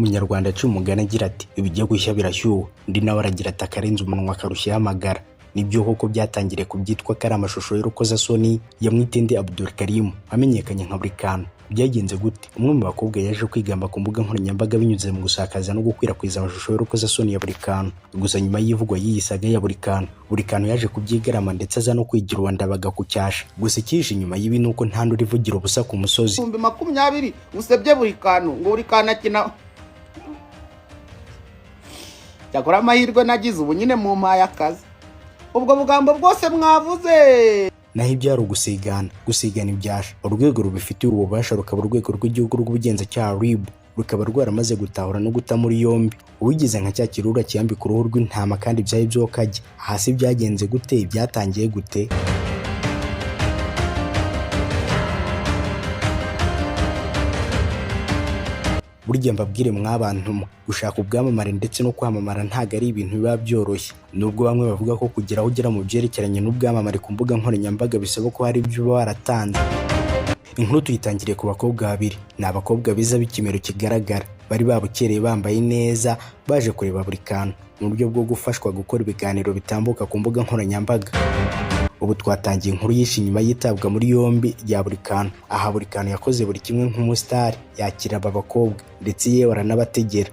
Umunyarwanda aciye umugani agira ati: "Ibigiye gushya birashyuha." Undi nawe aragira ati: "Akarenze umunwa akarushyiraho amagara." Nibyo koko, byatangiriye ku byitwa ko ari amashusho y'urukozasoni ya Mwitende Abdul Karim wamenyekanye nka Burikantu. Byagenze gute? Umwe mu bakobwa yaje kwigamba ku mbuga nkoranyambaga binyuze mu gusakaza no gukwirakwiza amashusho y'urukozasoni ya Burikantu. Gusa nyuma y'ivugwa y'iyi saga ya Burikantu, Burikantu yaje kubyigarama ndetse aza no kwigira uwa Ndabaga ku cyasha. Gusa ikihishe inyuma y'ibi ni uko nta n'uri uvugira ubusa ku musozi. 20,000 usebye buri kantu ngo buri kantu akina. Cyakora amahirwe nagize ubu nyine mumpaye akazi, ubwo bugambo bwose mwavuze. Naho ibyari ugusigana, gusigana ibyasha, urwego rubifitiye ububasha rukaba Urwego rw'Igihugu rw'Ubugenzacyaha, RIB, rukaba rwaramaze gutahura no guta muri yombi uwigize nka cya kirura kiyambika uruhu rw'intama kandi byari byokajya hasi. Byagenze gute? Byatangiye gute? Burya mbabwire mwabantu mwe, gushaka ubwamamare ndetse no kwamamara ntabwo ari ibintu biba byoroshye. Nubwo bamwe bavuga ko kugira aho ugera mu byerekeranye n'ubwamamare ku mbuga nkoranyambaga bisaba ko hari ibyo uba waratanze. Inkuru tuyitangiriye ku bakobwa babiri. Ni abakobwa beza b'ikimero kigaragara, bari babukereye, bambaye neza, baje kureba buri kantu mu buryo bwo gufashwa gukora ibiganiro bitambuka ku mbuga nkoranyambaga. Ubu twatangiye inkuru yishe inyuma yitabwa muri yombi rya buri kantu. Aha buri kantu yakoze buri kimwe nk'umusitari, yakira aba bakobwa ndetse yewe aranabategera.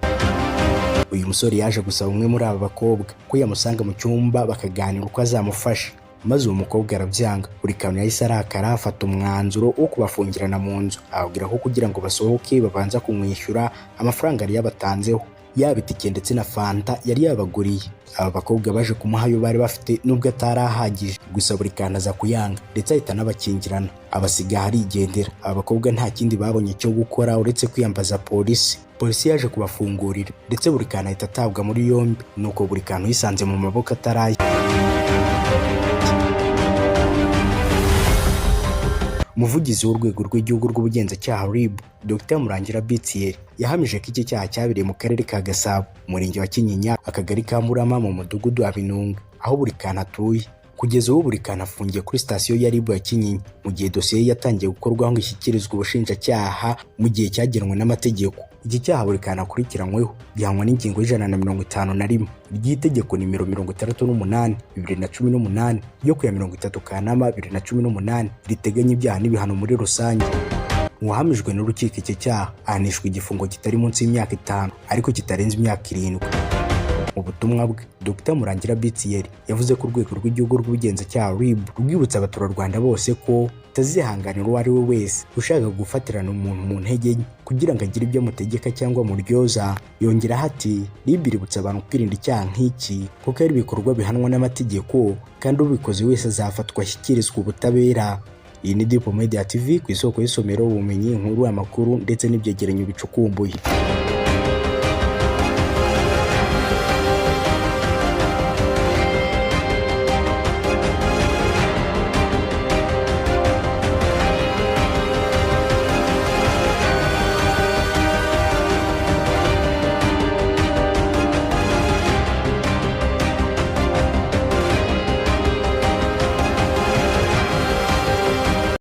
Uyu musore yaje gusaba umwe muri aba bakobwa ko yamusanga mu cyumba bakaganira uko azamufasha, maze uwo mukobwa arabyanga. Buri kantu yahise arakara, afata umwanzuro wo kubafungirana mu nzu, ababwira ko kugira ngo basohoke babanza kumwishyura amafaranga yari yabatanzeho, yaba itike ndetse na fanta yari yabaguriye. Aba bakobwa baje kumuha ayo bari bafite nubwo atari ahagije, gusa buri kantu aza kuyanga ndetse ahita anabakingirana, abasiga aharigendera. Aba bakobwa nta kindi babonye cyo gukora uretse kwiyambaza polisi. Polisi yaje kubafungurira ndetse buri kantu ahita atabwa muri yombi. Nuko buri kantu yisanze mu maboko ataraye. Umuvugizi w'Urwego rw'Igihugu rw'Ubugenzacyaha, RIB, Dr Murangira Bitiel, yahamije ko iki cyaha cyabereye mu Karere ka Gasabo, Umurenge wa Kinyinya, Akagari ka Murama, mu Mudugudu wa Binunga, aho buri kantu atuye. Kugeza ubu buri kantu afungiye kuri sitasiyo ya RIB ya Kinyinya, mu gihe dosiye ye yatangiye gukorwaho ngo ishyikirizwe ubushinjacyaha mu gihe cyagenwe n'amategeko. Iki cyaha buri kantu akurikiranyweho gihanwa n'ingingo y'151 ry'itegeko nimero 68/2018 ryo ku ya 30 Kanama 2018, riteganya ibyaha n'ibihano muri rusange. Uwahamijwe n'urukiko iki cyaha ahanishwa igifungo kitari munsi y'imyaka 5 ariko kitarenze imyaka 7. Mu butumwa bwe, Dr Murangira Bitiel yavuze ko Urwego rw'Igihugu rw'Ubugenzacyaha, RIB, rwibutsa abaturarwanda bose ko rutazihanganira uwo ari we wese ushaka gufatirana umuntu mu ntege nke kugira ngo agire ibyo amutegeka cyangwa amuryoza. Yongeraho ati: "RIB iributsa abantu kwirinda icyaha nk'iki kuko ari ibikorwa bihanwa n'amategeko, kandi ubikoze wese azafatwa ashyikirizwa ubutabera." Iyi ni Deep Media TV, ku isoko y'isomero, ubumenyi, inkuru, amakuru ndetse n'ibyegeranyo bicukumbuye.